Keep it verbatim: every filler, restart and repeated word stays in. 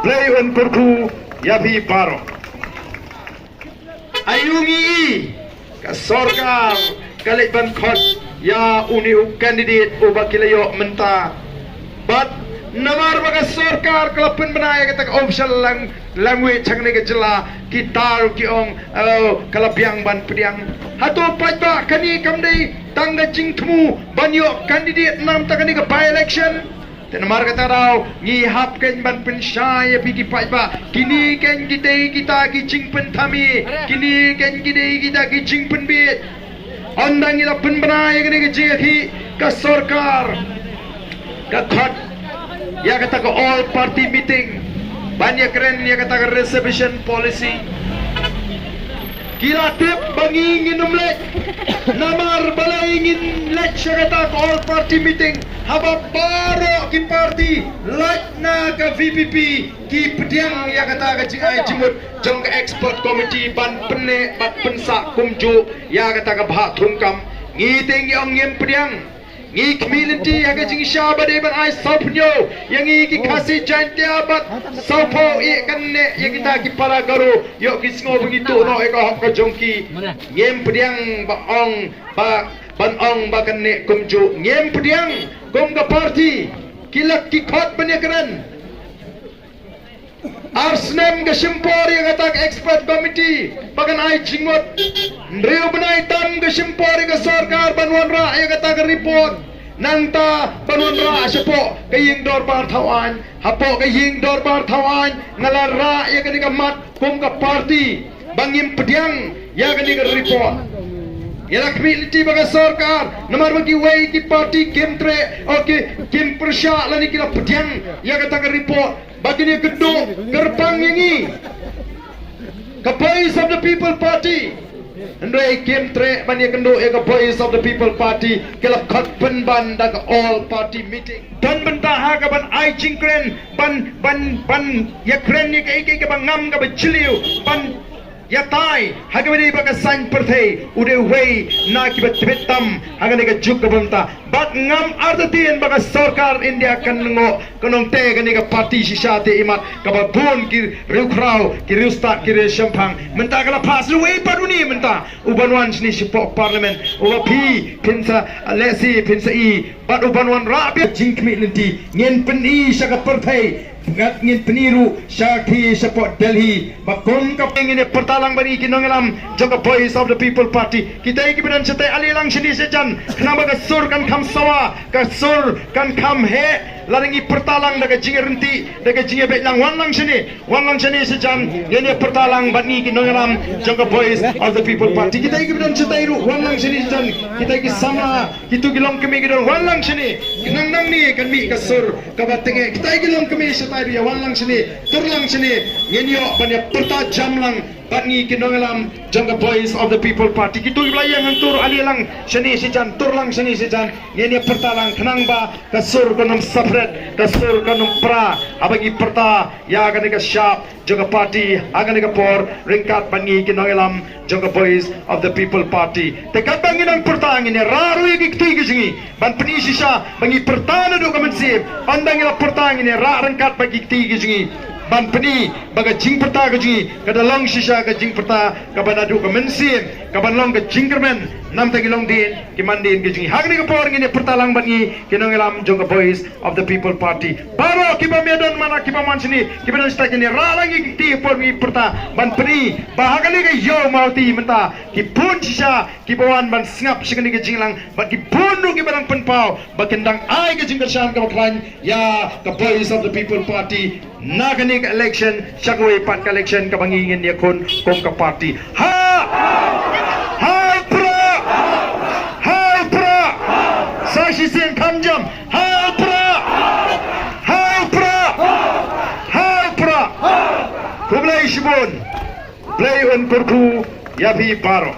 Blei un kyrkhu ïa phi baroh. Aïu ngi i ka sorkar ka leit ban khot ïa une u candidate uba ki la ïoh mynta. Bad namar ba ka sorkar ka la pynbna ïa kata ka official lang-, language hangne ka jylla, ki tar ki ong, oh, ka la biang ban pdiang. Hato paidbah kane kam dei tang ka jingthmu ban ïoh candidate namar kane ka by-election? Te namar kata ka daw ngi hap kein ban pynshai ïa phi ki paidbah. Kine kein ki dei kita ki jingpynthame. Kine kein ki dei kita ki jingpynbit. Ynda ngi la pynbna ïa kane ka jingïakhih, ka sorkar ka khot ïa kata ka all party meeting ban ïakren ïa kata ka reservation policy. Ki la tip ba ngi ngin ym leit. Namar balei ngin leit sha kata ka all party meeting? Haba baroh ki party lait na ka V P P ki pdiang ïa kata ka jingai jingmut jong ka expert committee ban pynneh bad pynsah kumjuh ïa kata ka bhah thungkam. Ngi te ngi ong ngim pdiang. Ngi khmih lynti ha ka jingshisha ba dei ban ai sawphew ïa ngi ki Khasi Jaiñtia bad sawphew ïa kane ïa kita ki para Garo, ïoh ki sngew ba ngi tuh noh ïa ka hok ka jong ki. Ngim pdiang ba ong ba ban ong ba kane kumjuh. Ngim pdiang kum ka party. Ki la ki khot ban ïakren. Ar snem ka shim por ïa kata ka expert committee ba kan ai jingmut. Hynriew bnai tam ka shim por ïa ka sorkar ban wanrah ïa kata ka report. Nangta ban wanrah shapoh ka ïing dorbar thaw aiñ. Hapoh ka ïing dorbar thaw aiñ nga la rah ïa kane ka mat kum ka party ba ngim pdiang ïa kane ka report. Ngi la khmih lynti ba ka sorkar namar ba kiwei ki party kim treh, oh, ki kim pyrshah lane ki la pdiang ïa kata ka report. Ba kin ïakynduh kyrpang ïa ngi, ka Voice of the People Party. Hynrei kim treh ban ïakynduh ïa ka Voice of the People Party, ki la khot pynban da ka all party meeting. Don bynta ha ka ban ai jingkren, ban, ban, ban ïakren ïa kaei kaei kaba ngam kaba jylliew, ban ïatai ha kaba dei ba ka saiñ pyrthei u dei uwei na kiba tbit tam ha kane ka juk kaba mynta. Bad ngam artatien ba ka sorkar India kan lyngngoh, kan ong te kane ka party shisha te imat kaba bun ki riewkhraw, ki riewstad, ki riewshemphang. Mynta ka la pass uwei pat une mynta u ban wan shane shapoh parliament, uba phi phin sa lehse phin sa i, bad u ban wanrah biang. Jingkhmih lynti ngin pyni sha ka pyrthei. Ngat ngin pyni ruh sha ki shapoh Delhi ba kum ka pyrta ngin ïa pyrta lang bad ngi ki nongïalam jong ka Voice of the People Party. Kita kiba don shatai, ale lang shane shajan, khnang ba ka sur kan kham sawa, ka sur kan kham heh. Lada ngi pyrta lang da ka jingïaryntih, da ka jingïabeit lang, wan lang shane, wan lang shane shajan, ngin ïa pyrta lang bad ngi ki nongïalam jong ka Voice of the People Party. Kita kiba don shatai ruh, wan lang shane shajan, kita ki samla, kito ki longkmie ki don, wan lang shane. Khnang nangne kan mih ka sur kaba tyngeh. Kita ki longkmie shatai ruh ïa wan lang shane, tur lang shane, ngin ïoh ban ïa pyrta jam lang bad ngi ki nongïalam jong ka Voice of the People Party. Kito kiba la ïeng hangto ruh, ale lang shane shajan, tur lang shane shajan, ngin ïa pyrta lang khnang ba ka sur kan ym sapret, ka sur kan ym pra haba ngi pyrta ïa kane ka shap jong ka party ha kane ka por, ryngkat bad ngi ki nongïalam jong ka Voice of the People Party. Te katba ngi nang pyrta, ngin ïa rah ruh ïa ki kti ki jong ngi ban pyni shisha ba ngi pyrta naduh ka mynsiem. Ynda ngi la pyrta, ngin ïa rah ryngkat bad ki kti ki jong ngi ban pyni ba ka jingpyrta ka jong ngi ka da long shisha ka jingpyrta kaba naduh ka mynsiem, kaban long ka jingkyrmen na bynta ki longdien ki mandien ki jong ngi. Ha kane ka por ngin ïa pyrta lang bad ngi ki nongïalam jong ka Voice of the People Party. Baroh kiba ym don mana, kiba ym wan shane, kiba don shatai, ngin ïa rah lang ïa ki kti ha ka por ngi pyrta ban pyni ba ha kane ka Ïew Mawti mynta ki bun shisha kiba wan ban sngap sha kane ka jingïalang, bad ki bun ruh kiba dang pynpaw ba kin dang ai ka jingkyrshan kaba khlaiñ ïa ka Voice of the People Party na kane ka election sha kawei pat ka election kaba ngi ngin ïakhun kum ka party. Ha! Ha u Prah! Ha u Prah! Sa shisien kham jam. Ha u Prah! Ha u Prah! Ha u Prah! Khublei shibun. Blei un kyrkhu ïa phi baroh.